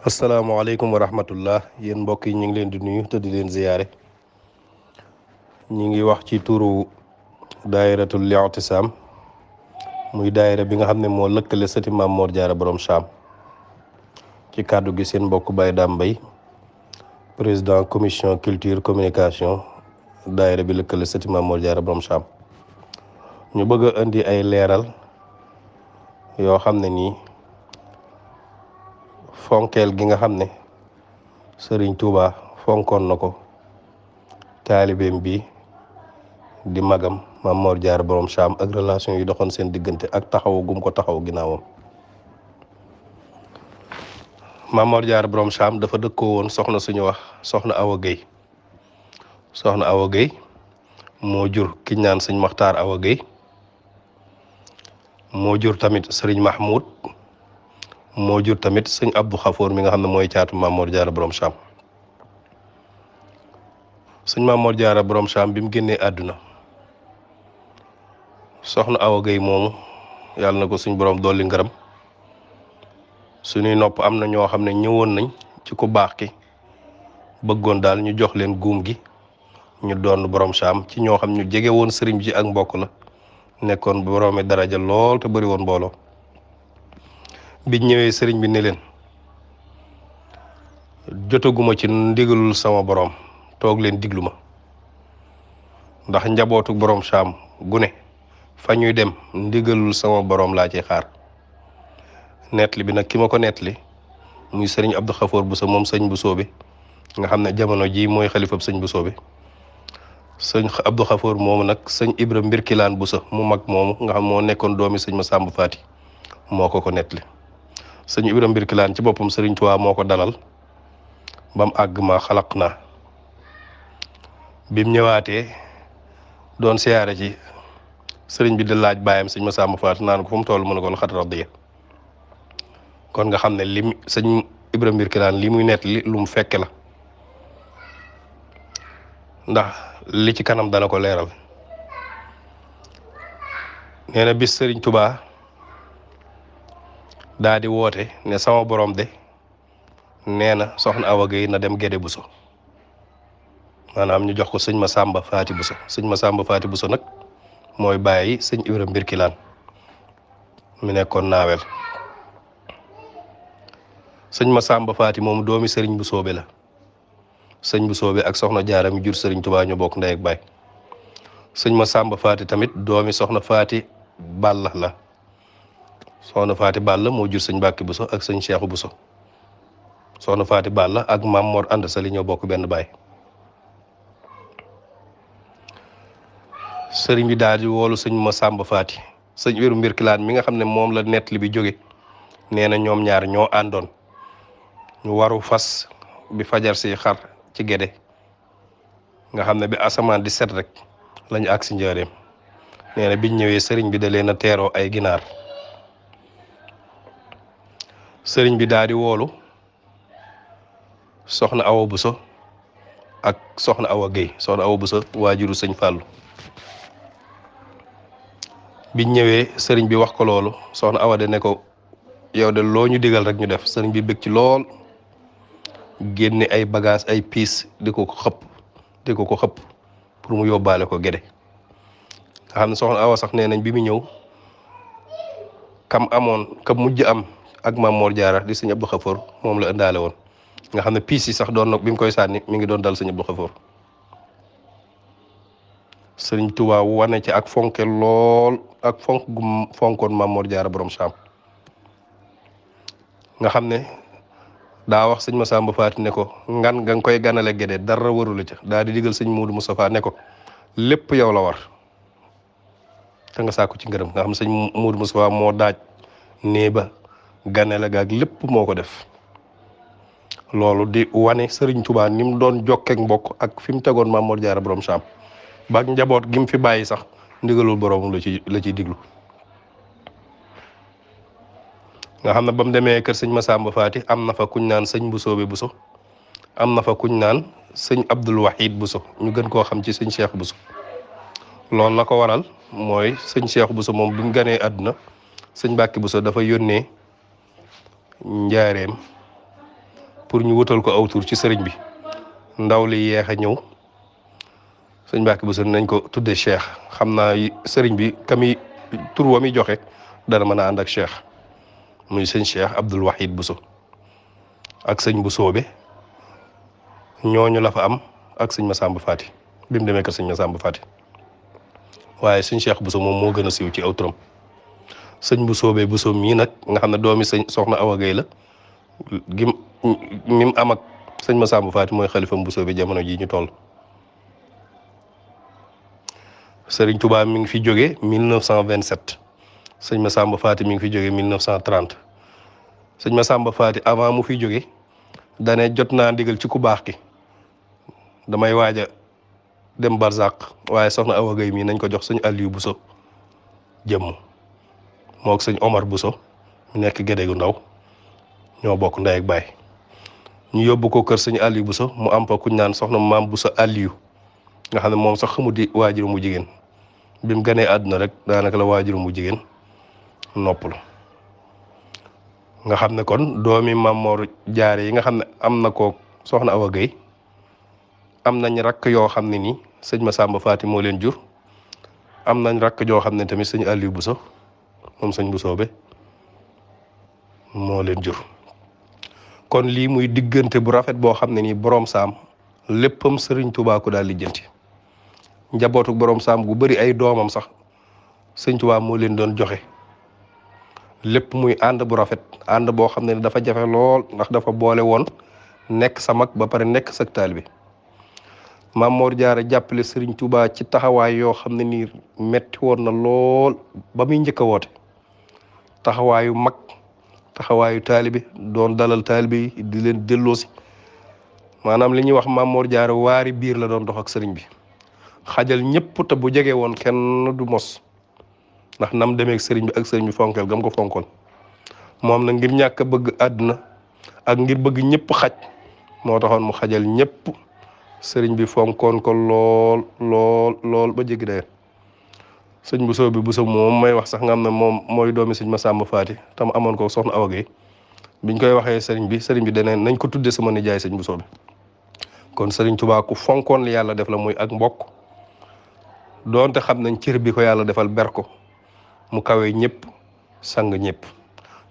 asalaamaaleykum wa rahmatullah yéen mbokk yi ñu ngi leen di nuyu te di leen ziyaare ñu ngi wax ci turu daayiratul Li'tisaam muy daayira bi nga xam ne moo lëkkale sëti Maam Mor Jaara Borom Saam ci kàddu gi seen mbokk Baye Dame Mbaye président commission culture communication daayira bi lëkkale sëti Maam Mor Jaara Borom Saam ñu bëgg a indi ay leeral yoo xam ne nii fonkeel gi nga xam ne sëriñ Touba fonkoon na ko taalibeem bi di magam Maam Mor Jaara Borom Saam ak relation yi doxoon seen diggante ak taxawu gum ko taxaw ginnaawam. Maam Mor Jaara Borom Saam dafa dëkkoo woon soxna suñu wax soxna Awa Guèye soxna Awa Guèye moo jur ki ñaan sëñ Maxtaar Awa Guèye moo jur tamit sëriñ Mahmoud moo jur tamit sëñ Abdou Xafoor mi nga xam ne mooy caatu Maam Mor Jaara Borom Saam. sëñ Maam Mor Jaara Borom Saam bi mu génnee àdduna soxna Awa Guèye moomu yàlla na ko suñ borom dolli ngërëm suñuy nopp am na ñoo xam ne ñëwoon nañ ci ku baax ki bëggoon daal ñu jox leen guum gi ñu doon Borom Saam ci ñoo xam ñu jege woon sëriñ ji ak mbokk la nekkoon boroomi daraja lool te bëri woon mbooloo. biñ ñëwee sëriñ bi ne leen jotaguma ci ndigalul sama borom toog leen diglu ma ndax njabootu Borom Saam gune fa ñuy dem ndigalul sama borom laa ci xaar. nettali bi nag ki ma ko nettali muy sëriñ Abdou Xafoor Bousso moom sëñ Bousso bi nga xam ne jamono ji mooy xalifab sëñ Bousso bi sëñ Abdou Xafoor moomu nag sëñ Ibra Mbirkilaan Bousso mu mag moomu nga xam moo nekkoon doomi sëñ Masamba Faati moo ko nettali. sëñ Ibra Mbirkilaan ci boppam sëriñ Tuubaa moo ko dalal ba mu àgg ma xalaq naa bim ñëwaatee doon siyaare ci sëriñ bi di laaj baayam sëñ Masamba Faati naan ko fu mu toll mu ne ko xat radiya kon nga xam ne lim sëñ Ibra Mbirkilaan li muy nettali lu mu fekke la ndax li ci kanam dana ko leeral. nee na bis sëriñ Tuubaa daa di woote ne sama borom de nee na soxna Awa Guèye na dem Gédé Bousso maanaam ñu jox ko sëñ Masamba Faati Bousso sëñ Masamba Faati Bousso nag mooy bàyyi sëñ Ibra Mbirkilaan mi nekkoon naawel. sëñ Masamba Faati moom doomi sëriñ bu soobe la sëñ bu soobe ak soxna Jaara mi jur sëriñ Tuubaa ñu bokk ndey ak baay. sëñ Masamba Faati tamit doomi soxna Faati Balla la soxna Faati Balla moo jur sëñ Mbàkke Bousso ak sëñ Cheikhu Bousso soxna Faati Balla ak Maam Mor Anta Sali ñoo bokk benn baay. sëriñ bi daal di woolu sëñ Masamba Faati sëñ Ibra Mbirkilaan mi nga xam ne moom la nettali bi jóge nee na ñoom ñaar ñoo àndoon ñu waru fas bi fajar si xar ci Gédé nga xam ne bi asamaan di set rek lañu àgg si njaareem. nee na biñ ñëwee sëriñ bi da leen a teeroo ay ginaar sëriñ bi daal di woolu soxna Awa Bousso ak soxna Awa Guèye soxna Awa Bousso waajuru sëñ Fàllu biñ ñëwee sëriñ bi wax ko loolu soxna Awa de ne ko yow de loo ñu digal rek ñu def. sëriñ bi bëgg ci lool génne ay bagage ay piis di ko xëpp pour mu yóbbaale ko Gédé nga xam ne soxna Awa sax nee nañ bi mu ñëw kam mujj am ak Maam Mor Jaara di sëñ Abdou Xafoor moom la ëndaale woon nga xam ne piis yi sax doon na bi mu koy sànni mi ngi doon dal sëñ Abdou Xafoor. sëriñ Tuubaa wane ci ak fonke lool ak fonk gum fonkoon Maam Mor Jaara Borom Saam nga xam ne daa wax sëñ Masamba Faati ne ko ngan nga koy ganale Gédé dara warula ca daa di digal sëñ Muudu Mustafaa ne ko lépp yow la war te nga sàkku ci ngërëm nga xam sëñ Muudu Mustafaa moo daaj nee ba ganale gaag lépp moo ko def. loolu di wane sëriñ Tuubaa ni mu doon jokkeek mbokk ak fi mu tegoon Maam Mor Jaara Borom Saam ba njaboot gi mu fi bàyyi sax ndigalul borom la ciy diglu. nga xam ne ba mu demee kër sëñ Masamba Faati am na fa kuñ naan sëñ Busoobe Bousso am na fa kuñ naan sëñ Abdul Wahid Bousso ñu gën koo xam ci sëñ Cheikh Bousso. loolu la ko waral mooy sëñ Cheikh Bousso moom bi mu ganee àdduna sëñ Mbàkke Bousso dafa yónnee njaareem pour ñu wutal ko aw tur ci sëriñ bi ndaw li yeex a ñëw sëñ Mbàkke Buso nañ ko tudde cheikh xam naa sëriñ bi kami tur wa mi joxe dana mën a ànd ak cheikh muy sëñ Cheikh Abdoul Wahid Buso ak sëñ Busoobe ñooñu la fa am ak sëñ Masamba Faati bi mu demee kër sëñ Masamba Faati waaye sëñ Cheikh Buso moom moo gën a siiw ci aw turam sëñ Busoobe Buso mii nag nga xam ne doomi sëñ soxna Awa Gay la gim mim am ak sëñ Masamba Faati mooy xalifam Busoobe jamono ji ñu toll. Sëriñ Touba mi ngi fi jóge 1927 sëñ Masamba Faati mi ngi fi jóge 1930 sëñ Masamba Faati avant mu fi jóge dane jot naa ndigal ci ku baax ki damay waaj a dem barzaq waaye soxna Awa Gay mii nañ ko jox sëñ Aliou Buso jëmm mook sëñ Omar Buso mu nekk gédé gu ndaw ñoo bokk ndey ak baay ñu yóbbu ko kër sëñ Aliou Buso mu am fa kuñ naan soxna maam Buso Aliou nga xam ne moom sax xamu di waajuru mu jigéen bi mu ganee àdduna rek daanaka la waajuru mu jigéen noppalu nga xam ne kon doomi Maam Mor Jaara yi nga xam ne am na ko soxna Awa Gay am nañ rakk yoo xam ne nii sëñ Masamba Faati moo leen jur am nañ rakk joo xam ne tamit sëñ Aliou Buso moom sëñ Busoobe moo leen jur kon lii muy diggante bu rafet boo xam ne nii boroom saam léppam sëriñ Tuubaa ko daal lijjanti njabootu boroom saam gu bari ay doomam sax sëñ Tuubaa moo leen doon joxe lépp muy ànd bu rafet ànd boo xam ne dafa jafe lool ndax dafa boole woon nekk sa mag ba pare nekk sa taalibe Maam Mor Jaara jàppale sëriñ Tuubaa ci taxawaay yoo xam ne nii metti woon na lool ba muy njëkk a woote taxawaayu mag taxawaayu taalibe doon dalal taalibe yi di leen delloosi maanaam li ñuy wax Maam Mor Jaara waari biir la doon dox ak sëriñ bi xajal ñëpp te bu jege woon kenn du mos ndax nam demeek sëriñ bi ak sëriñ bi fonkeel gam ko fonkoon moom na ngir ñàkk a bëgg àdduna ak ngir bëgg ñëpp xaj moo taxoon mu xajal ñëpp sëriñ bi fonkoon ko lool lool lool ba jéggi daye sëñ Buso bi Buso moom may wax sax nga xam ne moom mooy doomi sëñ Masamba Faati tam amoon ko soxna Awa Gay biñ koy waxee sëriñ bi daneen nañ ko tudde sama nijaay sëñ Buso bi kon sëriñ Tuubaa ku fonkoon li yàlla def la muy ak mbokk doonte xam nañ cër bi ko yàlla defal ber ko mu kawe ñëpp sang ñëpp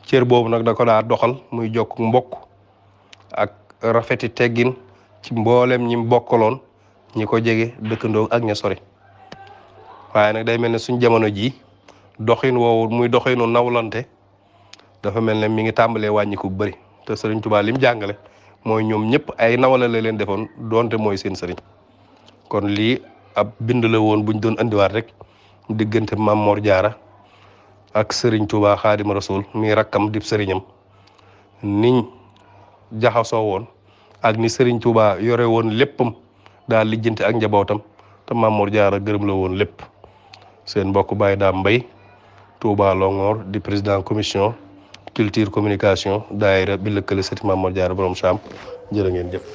cër boobu nag da ko daa doxal muy jokk mbokk ak rafeti teggin ci mboolem ñi bokkaloon ñi ko jege dëkkandoo ak ña sori waaye nag day mel ne suñ jamono ji doxin woowu muy doxinu nawlante dafa mel ne mi ngi tàmbalee wàññi ko bëri te sëriñ Tuubaa lim jàngale mooy ñoom ñëpp ay nawala la leen defoon doonte mooy seen sëriñ kon lii ab bind la woon buñ doon andiwaat rek diggante Maam Mor Jaara ak sëriñ Tuubaa Xaadimu Rasuul mi rakkam dib sëriñam niñ jaxasoo woon ak ni sëriñ Tuubaa yore woon léppam daal lijjanti ak njabootam te Maam Mor Jaara gërëm la woon lépp seen mbokk Baye Daam Mbay Touba Longhor di président commission culture communication daayira bi lëkkale sëti Maam Mor Jaara borom Saam jërë ngeen jëf